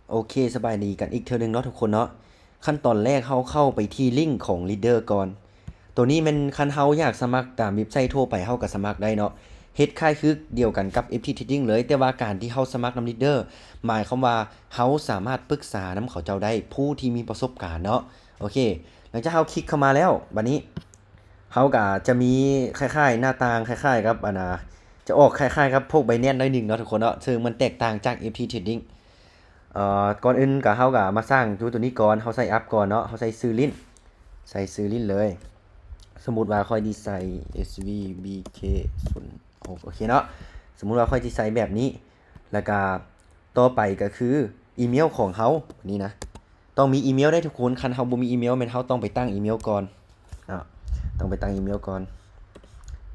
ໂອເຄ ສະບາຍດີກັນອີກເທື່ອໜຶ່ງເນາະທຸກຄົນເນາະ. ຂັ້ນຕອນແລກເຮົາເຂົ້າໄປທີ່ລິ້ງຂອງ Leader ກ່ອນ. ໂຕນີ້ແມ່ນຄັນເຮົາຢາກສະໝັກຕາມເວັບໄຊທົ່ວໄປ ເຮົາກໍສະໝັກໄດ້ເນາະ. ເຮັດຄ້າຍຄືດຽວກັນກັບ ເອັຟທີ Trading ເລີຍ, ແຕ່ວ່າການທີ່ເຮົາສະໝັກນຳ Leader ໝາຍຄວາມວ່າເຮົາສາມາດປຶກສານຳເຂົາເຈົ້າໄດ້, ຜູ້ທີ່ມີປະສົບການເນາະ. ໂອເຄ ຫຼັງຈາກເຮົາຄລິກເຂົ້າມາແລ້ວ, ບັດນີ້ເຮົາກໍຈະມີຄ້າຍໆ ໜ້າຕ່າງຄ້າຍໆກັບ ອັນນ່າ ຈະອອກຄ້າຍໆກັບພວກ Binance ໜ້ອຍໜຶ່ງເນາະທຸກຄົນເນາະ, ເຊິ່ງມັນແຕກຕ່າງຈາກ ເອັຟທີ Trading. ເອີ ກ່ອນອື່ນກໍເຮົາກໍມາສ້າງຢູ່ໂຕນີ້ກ່ອນ, ເຮົາໃສ່ App ກ່ອນເນາະ, ເຮົາໃສ່ຊື່ຫຼິ້ນ, ໃສ່ຊື່ຫຼິ້ນເລີຍ. ສົມມຸດວ່າຂ້ອຍຊິໃສ່ ເອສ ວີ ບີ ເຄ ສູນຫົກ ໂອເຄເນາະ. ສົມມຸດວ່າຂ້ອຍຊິໃສ່ແບບນີ້, ແລ້ວກໍຕໍ່ໄປກໍຄືອີເມວຂອງເຮົານີ້ນະ, ຕ້ອງມີອີເມວໄດ້ທຸກຄົນ. ຄັນເຮົາບໍ່ມີອີເມວ ແມ່ນເຮົາຕ້ອງໄປຕັ້ງອີເມວກ່ອນເນາະ, ຕ້ອງໄປຕັ້ງອີເມວກ່ອນ.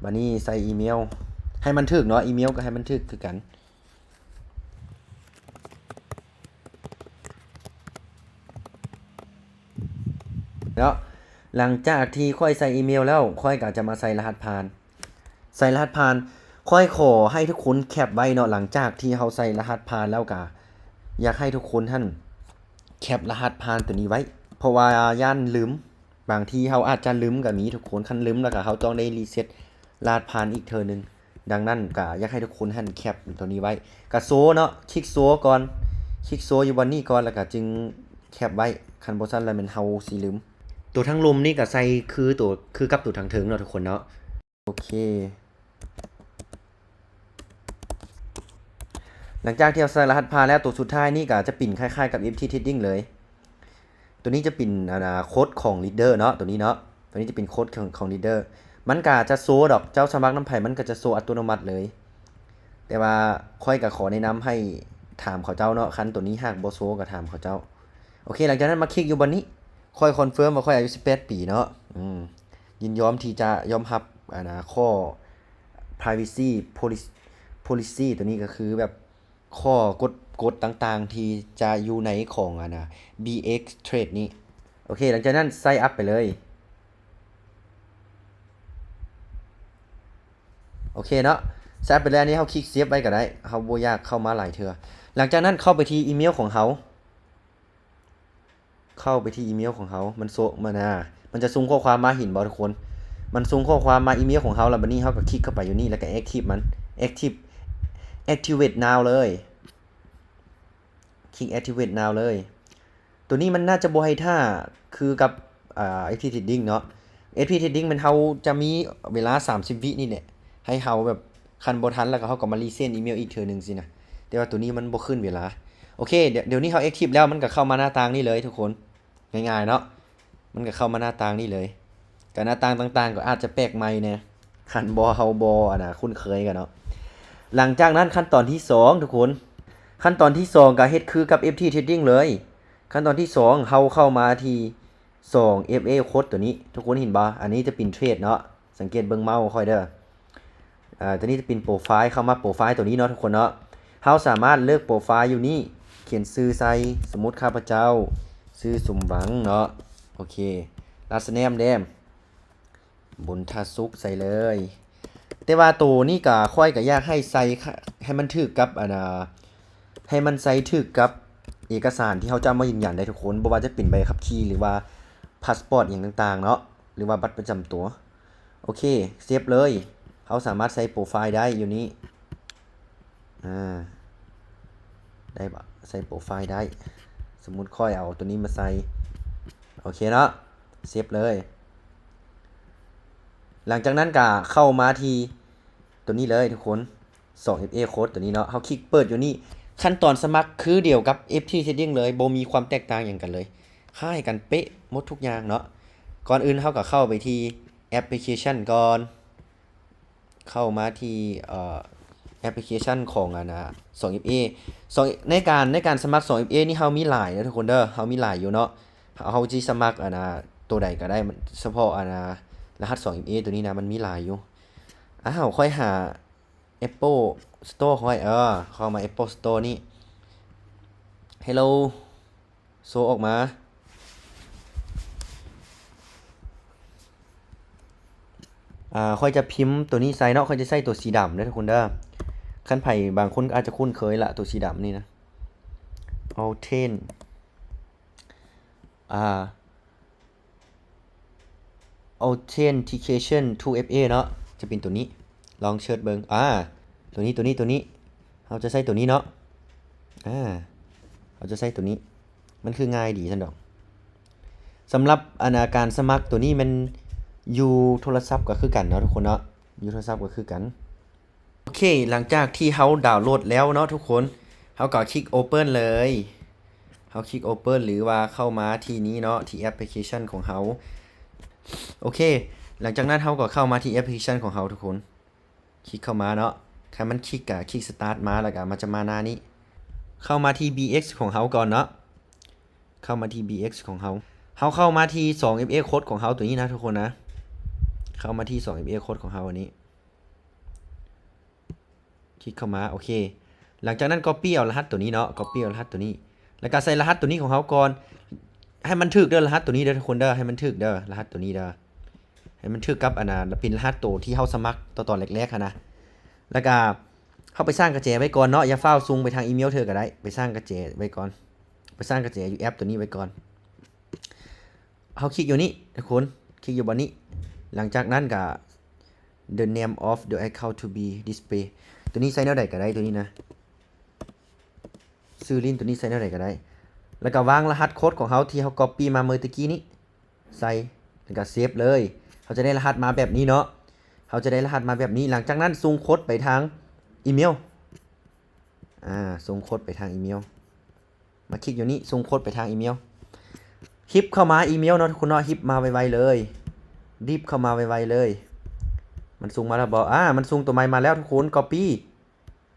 ບັດນີ້ໃສ່ອີເມວໃຫ້ມັນຖືກເນາະ, ອີເມວກໍໃຫ້ມັນຖືກຄືກັນ. ເນາະ ຫຼັງຈາກທີ່ຂ້ອຍໃສ່ອີເມວແລ້ວ, ຂ້ອຍກໍຈະມາໃສ່ລະຫັດຜ່ານ. ໃສ່ລະຫັດຜ່ານ, ຂ້ອຍຂໍໃຫ້ທຸກຄົນແຄັບໄວ້ເນາະ. ຫຼັງຈາກທີ່ເຮົາໃສ່ລະຫັດຜ່ານແລ້ວ, ກໍຢາກໃຫ້ທຸກຄົນຫັ້ນແຄັບລະຫັດຜ່ານໂຕນີ້ໄວ້, ເພາະວ່າຢ້ານລືມ. ບາງທີເຮົາອາດຈະລືມກໍມີທຸກຄົນ, ຄັນລືມແລ້ວກໍເຮົາຕ້ອງໄດ້ຣີເຊັດລະຫັດຜ່ານອີກເທື່ອໜຶ່ງ. ດັ່ງນັ້ນກໍຢາກໃຫ້ທຸກຄົນຫັ້ນແຄັບໂຕນີ້ໄວ້, ກໍໂຊເນາະ, ຄລິກໂຊກ່ອນ, ຄລິກໂຊຢູ່ບ່ອນນີ້ກ່ອນ ແລ້ວກໍຈຶ່ງແຄັບໄວ້. ຄັນບໍ່ຊັ້ນແລ້ວແມ່ນເຮົາຊິລືມ. ໂຕທາງລຸ່ມນີ້ກໍໃສ່ຄືໂຕ ຄືກັບໂຕທາງເທິງເນາະທຸກຄົນເນາະ. ໂອເຄ ຫຼັງຈາກທີ່ເຮົາໃສ່ລະຫັດຜ່ານແລ້ວ, ໂຕສຸດທ້າຍນີ້ກໍຈະເປັນຄ້າຍໆກັບ ເອັຟທີ Trading ເລີຍ. ໂຕນີ້ຈະເປັນ ອັນນ່າ ໂຄດຂອງ Leader ເນາະ, ໂຕນີ້ເນາະ, ໂຕນີ້ຈະເປັນໂຄດຂອງ ຂອງ Leader. ມັນກໍຈະໂຊດອກ, ເຈົ້າສະໝັກນຳໃຜມັນກໍຈະໂຊອັດຕະໂນມັດເລີຍ. ແຕ່ວ່າຂ້ອຍກໍຂໍແນະນຳໃຫ້ຖາມເຂົາເຈົ້າເນາະ, ຄັນໂຕນີ້ຫາກບໍ່ໂຊກໍຖາມເຂົາເຈົ້າ. ໂອເຄ ຫຼັງຈາກນັ້ນມາຄລິກຢູ່ບ່ອນນີ້, ຂ້ອຍ confirm ວ່າຂ້ອຍອາຍຸສິບແປດປີເນາະ. ອືມ ຍິນຍອມທີ່ຈະຍອມຮັບ ອັນນ່າ ຂໍ້ privacy policy, policy ໂຕນີ້ກໍຄືແບບ ຂໍ້ກົດ ກົດຕ່າງໆທີ່ຈະຢູ່ໃນຂອງ ອັນນ່າ BX Trade ນີ້. ໂອເຄ ຫຼັງຈາກນັ້ນ sign up ໄປເລີຍ. ໂອເຄເນາະ, sign up ໄປແລ້ວ, ອັນນີ້ເຮົາຄລິກ save ໄວ້ກໍໄດ້, ເຮົາບໍ່ຢາກເຂົ້າມາຫຼາຍເທື່ອ. ຫຼັງຈາກນັ້ນເຂົ້າໄປທີ່ອີເມວຂອງເຮົາ. ເຂົ້າໄປທີ່ອີເມວຂອງເຮົາ, ມັນໂຊະ ມັນນະ ມັນຈະສົ່ງຂໍ້ຄວາມມາ, ເຫັນບໍ່ທຸກຄົນ? ມັນສົ່ງຂໍ້ຄວາມມາອີເມວຂອງເຮົາ ແລ້ວບັດນີ້ເຮົາກໍຄລິກເຂົ້າໄປຢູ່ນີ້ ແລ້ວກໍ active ມັນ active activate now ເລີຍ. ຄລິກ activate now ເລີຍ. ໂຕນີ້ມັນໜ້າຈະບໍ່ໃຫ້ຖ້າຄືກັບ ອ່າ FT Trading ເນາະ. FT Trading ແມ່ນເຮົາຈະມີເວລາສາມສິບວິນີ້ແຫຼະ ໃຫ້ເຮົາແບບ ຄັນບໍ່ທັນແລ້ວກໍເຮົາກໍມາ resend ອີເມວອີກເທື່ອໜຶ່ງຊີ້ນະ, ແຕ່ວ່າໂຕນີ້ມັນບໍ່ຂຶ້ນເວລາ. ໂອເຄ ດຽວ ດຽວນີ້ເຮົາ active ແລ້ວ ມັນກໍເຂົ້າມາໜ້າຕ່າງນີ້ເລີຍທຸກຄົນ, ງ່າຍໆເນາະ. ມັນກໍເຂົ້າມາໜ້າຕ່າງນີ້ເລີຍ, ກະໜ້າຕ່າງຕ່າງໆກໍອາດຈະແປກໃໝ່ແດ່ ຄັນບໍ່ ເຮົາບໍ່ ອັນນ່າ ຄຸ້ນເຄີຍກັນເນາະ. ຫຼັງຈາກນັ້ນຂັ້ນຕອນທີສອງທຸກຄົນ, ຂັ້ນຕອນທີສອງກໍເຮັດຄືກັບ FT Trading ເລີຍ. ຂັ້ນຕອນທີສອງ ເຮົາເຂົ້າມາທີ່ ສອງ FA Code ໂຕນີ້ ທຸກຄົນເຫັນບໍ່? ອັນນີ້ຈະເປັນເທຣດເນາະ, ສັງເກດເບິ່ງເມົາຂ້ອຍເດີ. ອາ ໂຕນີ້ຈະເປັນໂປຣໄຟລ໌, ເຂົ້າມາໂປຣໄຟລ໌ໂຕນີ້ເນາະທຸກຄົນເນາະ. ເຮົາສາມາດເລືອກໂປຣໄຟລ໌ຢູ່ນີ້, ຂຽນຊື່ໃສ່, ສົມມຸດຂ້າພະເຈົ້າຊື່ສົມຫວັງເນາະ. ໂອເຄ last name ເດ້ ບຸນທະສຸກ ໃສ່ເລີຍ. ແຕ່ວ່າໂຕນີ້ກະ ຂ້ອຍກະຢາກໃຫ້ໃສ່ ໃຫ້ມັນຖືກກັບ ອັນນ່າ ໃຫ້ມັນໃສ່ຖືກກັບເອກະສານທີ່ເຮົາຈະເອົາມາຢືນຢັນໄດ້ທຸກຄົນ, ບໍ່ວ່າຈະເປັນໃບຂັບຂີ່ ຫຼືວ່າພາສປອດຫຍັງຕ່າງໆເນາະ ຫຼືວ່າບັດປະຈຳຕົວ. ໂອເຄ ເຊບເລີຍ. ເຮົາສາມາດໃສ່ໂປຣໄຟລ໌ໄດ້ຢູ່ນີ້. ອາ ໄດ້ບະ? ໃສ່ໂປຣໄຟລ໌ໄດ້. ສົມມຸດຂ້ອຍເອົາໂຕນີ້ມາໃສ່. ໂອເຄເນາະ, ເຊບເລີຍ. ຫຼັງຈາກນັ້ນກະເຂົ້າມາທີ່ໂຕນີ້ເລີຍທຸກຄົນ, ສອງ FA Code ໂຕນີ້ເນາະ. ເຮົາຄລິກເປີດຢູ່ນີ້. ຂັ້ນຕອນສະໝັກຄືດຽວກັບ FT Trading ເລີຍ, ບໍ່ມີຄວາມແຕກຕ່າງຫຍັງກັນເລີຍ, ຄ້າຍກັນເປະໝົດທຸກຢ່າງເນາະ. ກ່ອນອື່ນເຮົາກໍເຂົ້າໄປທີ່ແອັບພລິເຄຊັນກ່ອນ. ເຂົ້າມາທີ່ ເອີ ແອັບພລິເຄຊັນຂອງ ອັນນ່າ ສອງ FA ສອງ ໃນການ ໃນການສະໝັກ ສອງ FA ນີ້ເຮົາມີຫຼາຍເດີທຸກຄົນເດີ, ເຮົາມີຫຼາຍຢູ່ເນາະ. ເຮົາ ເຮົາຊິສະໝັກ ອັນນ່າ ໂຕໃດກໍໄດ້, ສະເພາະ ອັນນ່າ ລະຫັດ ສອງ FA ໂຕນີ້ນະ ມັນມີຫຼາຍຢູ່. ອ້າວ ຂ້ອຍຫາ Apple Store ຂ້ອຍ ເອີ ເຂົ້າມາ Apple Store ນີ້. Hello ໂຊອອກມາ. ອາ ຂ້ອຍຈະພິມໂຕນີ້ໃສ່ເນາະ, ຂ້ອຍຈະໃຊ້ໂຕສີດຳເດີທຸກຄົນເດີ. ຄັນໃຜບາງຄົນກໍອາດຈະຄຸ້ນເຄີຍລະ ໂຕສີດຳນີ້ນະ. Authent ອ່າ Authentication two F A ເນາະ ຈະເປັນໂຕນີ້ ລອງເສີດເບິ່ງ ອ່າ ໂຕນີ້ ໂຕນີ້ ໂຕນີ້ ເຮົາຈະໃຊ້ໂຕນີ້ເນາະ ອ່າ ເຮົາຈະໃຊ້ໂຕນີ້ ມັນຄືງ່າຍດີຊັ້ນດອກ. ສຳລັບອັນ ອ່າ ການສະໝັກໂຕນີ້ແມ່ນຢູ່ໂທລະສັບກໍຄືກັນເນາະທຸກຄົນເນາະ ຢູ່ໂທລະສັບກໍຄືກັນ. ໂອເຄ ຫຼັງຈາກທີ່ເຮົາດາວໂຫຼດແລ້ວເນາະທຸກຄົນ ເຮົາກໍຄລິກ Open ເລີຍ ເຮົາຄລິກ Open ຫຼືວ່າເຂົ້າມາທີ່ນີ້ເນາະ ທີ່ແອັບພລິເຄຊັນຂອງເຮົາ. ໂອເຄ ຫຼັງຈາກນັ້ນເຮົາກໍເຂົ້າມາທີ່ແອັບພລິເຄຊັນຂອງເຮົາທຸກຄົນ ຄລິກເຂົ້າມາເນາະ ຄັນມັນຄລິກກະຄລິກ Start ມາ ແລ້ວກະມັນຈະມາໜ້ານີ້ ເຂົ້າມາທີ່ BX ຂອງເຮົາກ່ອນເນາະ ເຂົ້າມາທີ່ BX ຂອງເຮົາ ເຮົາເຂົ້າມາທີ່ ສອງ FA Code ຂອງເຮົາໂຕນີ້ນະທຸກຄົນນະ ເຂົ້າມາທີ່ ສອງ FA Code ຂອງເຮົາອັນນີ້ ຄລິກເຂົ້າມາ ໂອເຄ ຫຼັງຈາກນັ້ນ Copy ເອົາລະຫັດໂຕນີ້ເນາະ Copy ເອົາລະຫັດໂຕນີ້ ແລ້ວກະໃສ່ລະຫັດໂຕນີ້ຂອງເຮົາກ່ອນ ໃຫ້ມັນຖືກເດີ ລະຫັດໂຕນີ້ເດີທຸກຄົນເດີ ໃຫ້ມັນຖືກເດີ ລະຫັດໂຕນີ້ເດີ ໃຫ້ມັນຖືກກັບອັນນ່າ ເປັນລະຫັດໂຕທີ່ເຮົາສະໝັກຕອນແລກໆຫັ້ນນະ ແລ້ວກະເຮົາໄປສ້າງກະແຈໄວ້ກ່ອນເນາະ ຢ່າຟ້າວສົ່ງໄປທາງອີເມວເທື່ອກະໄດ້ ໄປສ້າງກະແຈໄວ້ກ່ອນ ໄປສ້າງກະແຈຢູ່ແອັບໂຕນີ້ໄວ້ກ່ອນ. ເຮົາຄລິກຢູ່ນີ້ທຸກຄົນ ຄລິກຢູ່ບ່ອນນີ້ ຫຼັງຈາກນັ້ນກະ the name of the account to be display ໂຕນີ້ໃສ່ແນວໃດກະໄດ້ ໂຕນີ້ນະ ຊື່ຫຼິ້ນໂຕນີ້ໃສ່ແນວໃດກະໄດ້ ແລ້ວກະວາງລະຫັດໂຄດຂອງເຮົາທີ່ເຮົາ Copy ມາເມື່ອຕະກີ້ນີ້ ໃສ່ ແລ້ວກະ Save ເລີຍ ເຮົາຈະໄດ້ລະຫັດມາແບບນີ້ເນາະ ເຮົາຈະໄດ້ລະຫັດມາແບບນີ້ ຫຼັງຈາກນັ້ນສົ່ງໂຄດໄປທາງອີເມວ ອ່າ ສົ່ງໂຄດໄປທາງອີເມວ ມາຄລິກຢູ່ນີ້ ສົ່ງໂຄດໄປທາງອີເມວ ຮິບເຂົ້າມາອີເມວເນາະທຸກຄົນເນາະ ຣິບມາໄວໆເລີຍ ຣິບເຂົ້າມາໄວໆເລີຍ ມັນສົ່ງມາແລ້ວບໍ່ ອ່າ ມັນສົ່ງໂຕໃໝ່ມາແລ້ວທຸກຄົນ Copy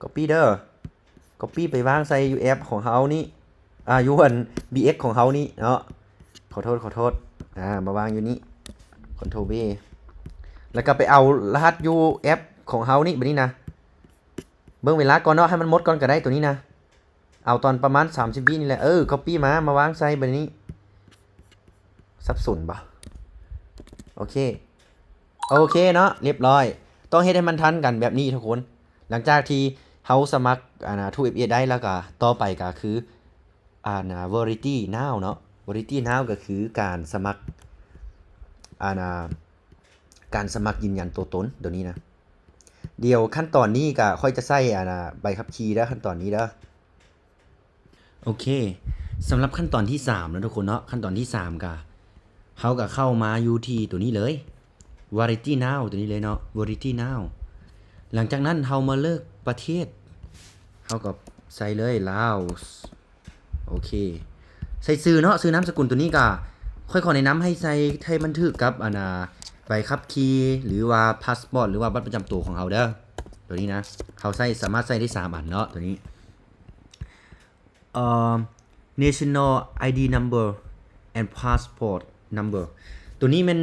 Copy ເດີ Copy ໄປວາງໃສ່ຢູ່ແອັບຂອງເຮົານີ້ ອ່າ ຢູ່ອັນ BX ຂອງເຮົານີ້ເນາະ ຂໍໂທດ ຂໍໂທດ ອ່າ ມາວາງຢູ່ນີ້ Ctrl V ແລ້ວກໍໄປເອົາລະຫັດຢູ່ແອັບຂອງເຮົານີ້ ບາດນີ້ນະ ເບິ່ງເວລາກ່ອນເນາະ ໃຫ້ມັນໝົດກ່ອນກໍໄດ້ໂຕນີ້ນະ ເອົາຕອນປະມານສາມສິບວິນີ້ແຫຼະ ເອີ Copy ມາ ມາວາງໃສ່ບາດນີ້ ສັບສົນບໍ່? ໂອເຄ ໂອເຄເນາະ ລຽບຮ້ອຍ ຕ້ອງເຮັດໃຫ້ມັນທັນກັນແບບນີ້ທຸກຄົນ ຫຼັງຈາກທີ່ເຮົາສະໝັກ ອັນນ່າ ທູເອັຟເອ ໄດ້ແລ້ວກະ ຕໍ່ໄປກະຄື ອັນນ່າ Verify Now ເນາະ Verify Now ກະຄືການສະໝັກ ອັນນ່າ ການສະໝັກຢືນຢັນຕົວຕົນໂຕນີ້ນະ ດຽວຂັ້ນຕອນນີ້ກະຂ້ອຍຈະໃຊ້ ອັນນ່າ ໃບຂັບຂີ່ເດີ ຂັ້ນຕອນນີ້ເດີ. ໂອເຄ ສຳລັບຂັ້ນຕອນທີສາມເນາະທຸກຄົນເນາະ ຂັ້ນຕອນທີສາມກະ ເຮົາກະເຂົ້າມາຢູ່ທີ່ໂຕນີ້ເລີຍ Verify Now ໂຕນີ້ເລີຍເນາະ Verify Now ຫຼັງຈາກນັ້ນເຮົາມາເລືອກປະເທດ ເຮົາກໍໃສ່ເລີຍ Laos ໂອເຄ ໃສ່ຊື່ເນາະ ຊື່ນາມສະກຸນ ໂຕນີ້ກະ ຂ້ອຍຂໍແນະນຳໃຫ້ໃສ່ ໃຫ້ມັນຖືກກັບ ອັນນ່າ ໃບຂັບຂີ່ ຫຼືວ່າພາສປອດ ຫຼືວ່າບັດປະຈຳໂຕຂອງເຮົາເດີ ໂຕນີ້ນະ ເຮົາໃຊ້ ສາມາດໃຊ້ໄດ້ສາມອັນເນາະ ໂຕນີ້ ເອີ National ID Number and Passport Number ໂຕນີ້ແມ່ນ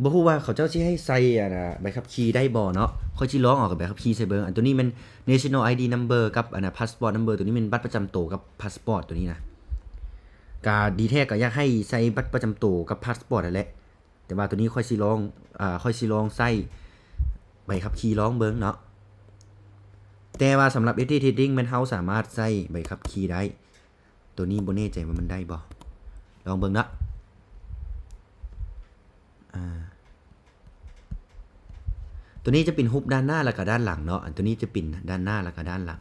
ບໍ່ຮູ້ວ່າເຂົາເຈົ້າຊິໃຫ້ໃສ່ ອັນນ່າ ໃບຂັບຂີ່ໄດ້ບໍ່ເນາະ ຂ້ອຍຊິລອງເອົາໃບຂັບຂີ່ໃສ່ເບິ່ງ ອັນໂຕນີ້ແມ່ນ National ID Number ກັບ ອັນນ່າ Passport Number ໂຕນີ້ແມ່ນບັດປະຈຳໂຕກັບພາສປອດໂຕນີ້ນະ ກະດີແທ້ກະຢາກໃຫ້ໃສ່ບັດປະຈຳໂຕກັບພາສປອດຫັ້ນແຫຼະ ແຕ່ວ່າໂຕນີ້ຂ້ອຍຊິລອງ ອ່າ ຂ້ອຍຊິລອງໃສ່ໃບຂັບຂີ່ລອງເບິ່ງເນາະ ແຕ່ວ່າສຳລັບ Entry Trading ແມ່ນເຮົາສາມາດໃສ່ໃບຂັບຂີ່ໄດ້ ໂຕນີ້ບໍ່ແນ່ໃຈວ່າມັນໄດ້ບໍ່ ລອງເບິ່ງເນາະ ອ່າ ໂຕນີ້ຈະເປັນຮູບດ້ານໜ້າ ແລ້ວກະດ້ານຫຼັງເນາະ ອັນໂຕນີ້ຈະເປັນດ້ານໜ້າ ແລ້ວກະດ້ານຫຼັງ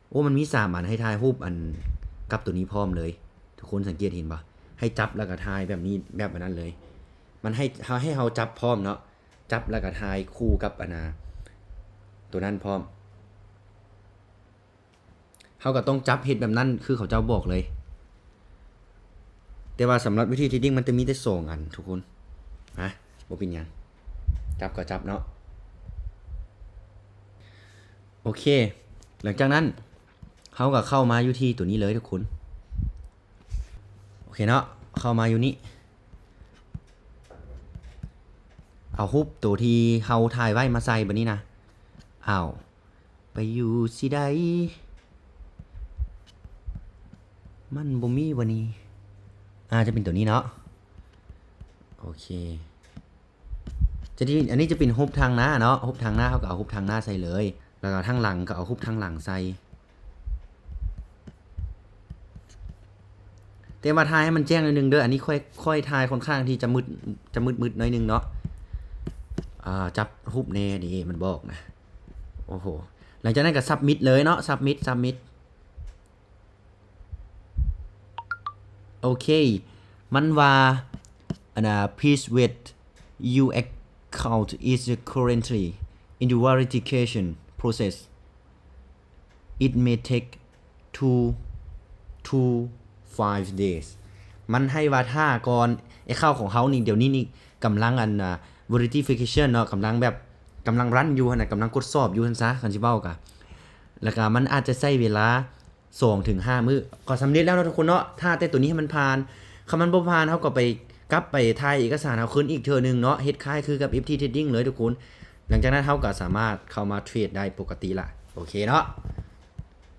ໂອ້ ມັນມີສາມອັນ ໃຫ້ຖ່າຍຮູບອັນກັບໂຕນີ້ພ້ອມເລີຍ ທຸກຄົນສັງເກດເຫັນບໍ່ ໃຫ້ຈັບແລ້ວກະຖ່າຍແບບນີ້ ແບບອັນນັ້ນເລີຍ ມັນໃຫ້ ໃຫ້ເຮົາຈັບພ້ອມເນາະ ຈັບແລ້ວກະຖ່າຍຄູ່ກັບ ອັນນ່າ ໂຕນັ້ນພ້ອມ ເຮົາກໍຕ້ອງຈັບເຮັດແບບນັ້ນຄືເຂົາເຈົ້າບອກເລີຍ ແຕ່ວ່າສຳລັບວິທີ Trading ມັນຈະມີແຕ່ສອງອັນທຸກຄົນ ນະ ບໍ່ເປັນຫຍັງ ຈັບກໍຈັບເນາະ ໂອເຄ ຫຼັງຈາກນັ້ນ ເຮົາກໍເຂົ້າມາຢູ່ທີ່ໂຕນີ້ເລີຍທຸກຄົນ ໂອເຄເນາະ ເຂົ້າມາຢູ່ນີ້ ເອົາຮູບໂຕທີ່ເຮົາຖ່າຍໄວ້ມາໃສ່ບາດນີ້ນະ ອ້າວ ໄປຢູ່ຊິໃດ ມັນບໍ່ມີບໍ່ນີ້ ອາ ຈະເປັນໂຕນີ້ເນາະ ໂອເຄ ຈະ ອັນນີ້ຈະເປັນຮູບທາງໜ້າເນາະ ຮູບທາງໜ້າ ເຮົາກໍເອົາຮູບທາງໜ້າໃສ່ເລີຍ ແລ້ວກໍທາງຫຼັງກໍເອົາຮູບທາງຫຼັງໃສ່ ແຕ່ວ່າຖ່າຍໃຫ້ມັນແຈ້ງໜ້ອຍໜຶ່ງເດີ ອັນນີ້ຂ້ອຍ ຂ້ອຍຖ່າຍຄ່ອນຂ້າງທີ່ຈະມືດ ຈະມືດໆໜ້ອຍໜຶ່ງເນາະ. ອ່າ ຈັບຮູບແດ່ ນີ້ມັນບອກນະ. ໂອ້ໂຫ ຫຼັງຈາກນັ້ນກໍ submit ເລີຍເນາະ submit submit. ໂອເຄ ມັນວ່າ ອັນນ່າ please wait, your account is currently in the verification process, it may take two to five days. ມັນໃຫ້ວ່າຖ້າກ່ອນ account ຂອງເຮົານີ້ ດຽວນີ້ນີ້ກຳລັງ ອັນນ່າ verification ເນາະ ກຳລັງແບບ ກຳລັງ run ຢູ່ຫັ້ນນະ ກຳລັງກວດສອບຢູ່ຫັ້ນຊະ ຄັນຊິເວົ້າກະ ແລ້ວກະມັນອາດຈະໃຊ້ເວລາ ສອງເຖິງຫ້າມື້ ກໍສຳເລັດແລ້ວເນາະທຸກຄົນເນາະ. ຖ້າແຕ່ໂຕນີ້ໃຫ້ມັນຜ່ານ ຄັນມັນບໍ່ຜ່ານ ເຮົາກໍໄປ ກັບໄປຖ່າຍເອກະສານເຮົາຄືນອີກເທື່ອໜຶ່ງເນາະ ເຮັດຄ້າຍຄືກັບ ເອັຟທີ Trading ເລີຍທຸກຄົນ. ຫຼັງຈາກນັ້ນເຮົາກໍສາມາດເຂົ້າມາເທຣດໄດ້ປົກກະຕິລະ ໂອເຄເນາະ.